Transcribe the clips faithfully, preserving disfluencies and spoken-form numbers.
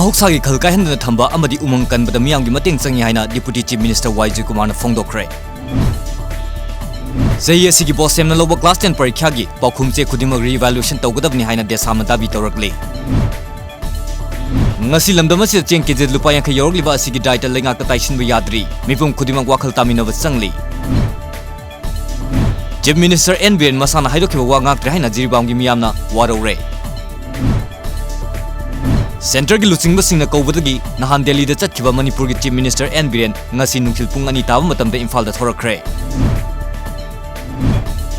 ꯃꯍꯧꯁꯥꯒꯤ ꯈꯜ ꯀꯥꯏꯍꯟꯗꯅ ꯊꯝꯕ ꯑꯃꯗꯤ ꯎꯃꯪ ꯀꯟꯕꯗ ꯃꯤꯌꯥꯝꯒꯤ ꯃꯇꯦꯡ ꯆꯪꯏ ꯍꯥꯏꯅ Deputy Chief Minister ꯋꯥꯏ ꯖꯣꯏꯀꯨꯃꯥꯔꯅ ꯐꯣꯡꯗꯣꯛꯈ꯭ꯔꯦ꯫ ꯆꯍꯤ ꯑꯁꯤꯒꯤ ꯕꯣꯁ ꯁꯦꯝꯅ ꯂꯧꯕ class ten ꯄꯔꯤꯈ꯭ꯌꯥꯒꯤ ꯄꯥꯎꯈꯨꯝ ꯆꯦ ꯈꯨꯗꯤꯡꯃꯛ re-evaluation ꯇꯧꯒꯗꯕꯅꯤ ꯍꯥꯏꯅ ꯗꯦꯁꯥꯝꯅ ꯗꯥꯕꯤ ꯇꯧꯔꯛꯂꯤ꯫ ꯉꯁꯤ ꯂꯝꯗꯝ ꯑꯁꯤꯗ ꯆꯦꯡ ꯀꯦꯖꯤ ꯂꯨꯄꯥ ꯌꯥꯡꯈꯩ ꯌꯧꯔꯛꯂꯤꯕ ꯑꯁꯤꯒꯤ ꯗꯥꯏꯇ ꯂꯩꯉꯥꯛꯇ ꯇꯥꯏꯁꯤꯟꯕ ꯌꯥꯗ꯭ꯔꯤ꯫ ꯃꯤꯄꯨꯝ ꯈꯨꯗꯤꯡꯃꯛ ꯋꯥꯈꯜ ꯇꯥꯃꯤꯟꯅꯕ ꯆꯪꯂꯤ꯫ Chief Minister ꯑꯦꯟ ꯕꯤꯔꯦꯟ ꯃꯁꯥꯅ ꯍꯥꯏꯗꯣꯛꯈꯤꯕ ꯋꯥ ꯉꯥꯛꯇ꯭ꯔꯦ ꯍꯥꯏꯅ ꯖꯤꯔꯤꯕꯥꯝꯒꯤ ꯃꯤꯌꯥꯝꯅ ꯋꯥꯔꯧꯔꯦ꯫ Centreꯒꯤ ꯂꯨꯆꯤꯡꯕꯁꯤꯡꯅ ꯀꯧꯕꯗꯒꯤ ꯅꯍꯥꯟ ꯗꯦꯜꯂꯤꯗ ꯆꯠꯈꯤꯕ ꯃꯅꯤꯄꯨꯔꯒꯤ Chief Minister ꯑꯦꯟ ꯕꯤꯔꯦꯟ ꯉꯁꯤ ꯅꯨꯡꯊꯤꯜ ꯄꯨꯡ ꯑꯅꯤ ꯇꯥꯕ ꯃꯇꯝꯗ ꯏꯝꯐꯥꯜꯗ ꯊꯣꯔꯛꯈ꯭ꯔꯦ꯫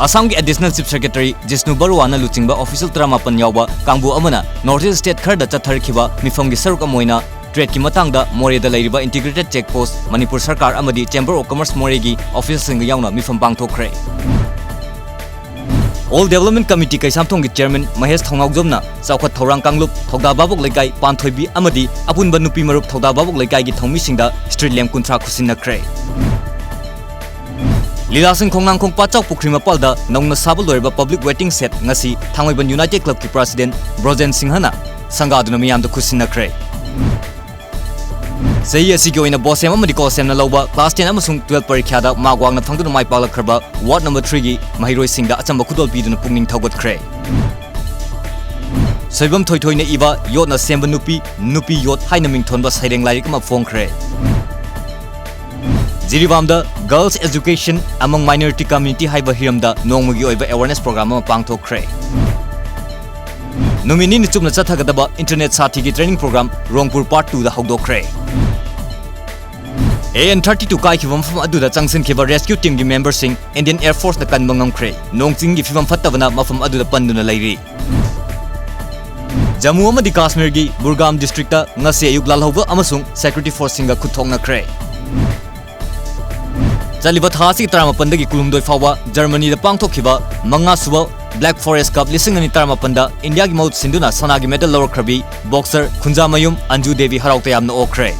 ꯑꯁꯥꯝꯒꯤ Additional Chief Secretary ꯖꯤꯁꯅꯨ ꯕꯔꯨꯋꯥꯅ ꯂꯨꯆꯤꯡꯕ official ꯇꯔꯥꯃꯥꯄꯟ ꯌꯥꯎꯕ ꯀꯥꯡꯕꯨ ꯑꯃꯅ North East State ꯈꯔꯗ ꯆꯠꯊꯔꯛꯈꯤꯕ ꯃꯤꯐꯝꯒꯤ ꯁꯔꯨꯛ ꯑꯃ ꯑꯣꯏꯅ tradeꯀꯤ ꯃꯇꯥꯡꯗ ꯃꯣꯔꯦꯗ ꯂꯩꯔꯤꯕ Integrated Check Post, ꯃꯅꯤꯄꯨꯔ ꯁꯔꯀꯥꯔ ꯑꯃꯗꯤ Chamber of Commerce ꯃꯣꯔꯦꯒꯤ officialꯁꯤꯡꯒ ꯌꯥꯎꯅ ꯃꯤꯐꯝ ꯄꯥꯡꯊꯣꯛꯈ꯭ꯔꯦ꯫ All Development Committee ꯀꯩꯁꯥꯝꯊꯣꯡꯒꯤ Chairman Mahesh ꯊꯧꯅꯥꯎꯖꯝꯅ ꯆꯥꯎꯈꯠ ꯊꯧꯔꯥꯡ ꯀꯥꯡꯂꯨꯞ, ꯊꯧꯗꯥ ꯚꯥꯕꯣꯛ ꯂꯩꯀꯥꯏ, ꯄꯥꯟꯊꯣꯏꯕꯤ ꯑꯃꯗꯤ ꯑꯄꯨꯟꯕ ꯅꯨꯄꯤ ꯃꯔꯨꯞ ꯊꯧꯗꯥ ꯚꯥꯕꯣꯛ ꯂꯩꯀꯥꯏꯒꯤ ꯊꯧꯃꯤꯁꯤꯡꯗ street lamp ꯀꯨꯟꯊ꯭ꯔꯥ ꯈꯨꯠꯁꯤꯟꯅꯈ꯭ꯔꯦ꯫ ꯂꯤꯂꯥꯁꯤꯡ ꯈꯣꯡꯅꯥꯡꯈꯣꯡ ꯄꯥꯠꯆꯥꯎ ꯄꯨꯈ꯭ꯔꯤ ꯃꯄꯥꯜꯗ ꯅꯧꯅ ꯁꯥꯕ ꯂꯣꯏꯔꯕ public waiting shed ꯉꯁꯤ ꯊꯥꯡꯃꯩꯕꯟ United Clubꯀꯤ President ꯕ꯭ꯔꯣꯖꯦꯟ ꯁꯤꯡꯍꯅ ꯁꯪꯒꯥꯗꯨꯅ ꯃꯤꯌꯥꯝꯗ ꯈꯨꯠꯁꯤꯟꯅꯈ꯭ꯔꯦ꯫ ꯆꯍꯤ ꯑꯁꯤꯒꯤ ꯑꯣꯏꯅ ꯕꯣꯁ ꯁꯦꯝ ꯑꯃꯗꯤ ꯀꯣꯁ ꯁꯦꯝꯅ ꯂꯧꯕ class ten ꯑꯃꯁꯨꯡ twelve ꯄꯔꯤꯈ꯭ꯌꯥꯗ ꯃꯥꯛ ꯋꯥꯡꯅ ꯐꯪꯗꯨꯅ ꯃꯥꯏ ꯄꯥꯛꯂꯛꯈ꯭ꯔꯕ Ward number threeꯒꯤ ꯃꯍꯩꯔꯣꯏꯁꯤꯡꯗ ꯑꯆꯝꯕ ꯈꯨꯗꯣꯜ ꯄꯤꯗꯨꯅ ꯄꯨꯛꯅꯤꯡ ꯊꯧꯒꯠꯈ꯭ꯔꯦ꯫ ꯁꯣꯏꯕꯝ ꯊꯣꯏꯊꯣꯏꯅ ꯏꯕ ꯌꯣꯠꯅ ꯁꯦꯝꯕ ꯅꯨꯄꯤ, ꯅꯨꯄꯤ ꯌꯣꯠ ꯍꯥꯏꯅ ꯃꯤꯡꯊꯣꯟꯕ ꯁꯩꯔꯦꯡ ꯂꯥꯏꯔꯤꯛ ꯑꯃ ꯐꯣꯡꯈ꯭ꯔꯦ꯫ ꯖꯤꯔꯤꯕꯥꯝꯗ Girls Education Among Minority Community ꯍꯥꯏꯕ ꯍꯤꯔꯝꯗ ꯅꯣꯡꯃꯒꯤ ꯑꯣꯏꯕ awareness program ꯑꯃ ꯄꯥꯡꯊꯣꯛꯈ꯭ꯔꯦ꯫ ꯅꯨꯃꯤꯠ ꯅꯤꯅꯤ ꯆꯨꯞꯅ ꯆꯠꯊꯒꯗꯕ Internet ꯁꯥꯊꯤꯒꯤ training program ꯔꯣꯡꯄꯨꯔ Part twoꯗ ꯍꯧꯗꯣꯛꯈ꯭ꯔꯦ꯫ AN thirty two ꯀꯥꯏꯈꯤꯕ ꯃꯐꯝ ꯑꯗꯨꯗ ꯆꯪꯁꯤꯟꯈꯤꯕ rescue teamꯒꯤ memberꯁꯤꯡ Indian Air Forceꯅ ꯀꯟꯕ ꯉꯝꯈ꯭ꯔꯦ꯫ ꯅꯣꯡ ꯆꯤꯡꯒꯤ ꯐꯤꯕꯝ ꯐꯠꯇꯕꯅ ꯃꯐꯝ ꯑꯗꯨꯗ ꯄꯟꯗꯨꯅ ꯂꯩꯔꯤ꯫ ꯖꯝꯃꯨ ꯑꯃꯗꯤ ꯀꯥꯁꯃꯤꯔꯒꯤ ꯕꯨꯔꯒꯥꯝ districtꯇ ꯉꯁꯤ ꯑꯌꯨꯛ ꯂꯥꯜꯍꯧꯕ ꯑꯃꯁꯨꯡ security forceꯁꯤꯡꯒ ꯈꯨꯠ ꯊꯣꯛꯅꯈ꯭ꯔꯦ꯫ ꯆꯠꯂꯤꯕ ꯊꯥ ꯑꯁꯤꯒꯤ ꯇꯔꯥꯃꯥꯄꯟꯗꯒꯤ ꯀꯨꯟꯍꯨꯝꯗꯣꯏ ꯐꯥꯎꯕ ꯖꯔꯃꯅꯤꯗ ꯄꯥꯡꯊꯣꯛꯈꯤꯕ ꯃꯉꯥꯁꯨꯕ Black Forest Cup ꯂꯤꯁꯤꯡ ꯑꯅꯤ ꯇꯔꯥꯃꯥꯄꯟꯗ ꯏꯟꯗꯤꯌꯥꯒꯤ ꯃꯍꯨꯠ ꯁꯤꯟꯗꯨꯅ ꯁꯅꯥꯒꯤ medal ꯂꯧꯔꯛꯈ꯭ꯔꯕꯤ boxer ꯈꯨꯟꯖꯥꯃꯌꯨꯝ ꯑꯟꯖꯨ ꯗꯦꯕꯤ ꯍꯔꯥꯎ ꯇꯌꯥꯝꯅ ꯑꯣꯛꯈ꯭ꯔꯦ꯫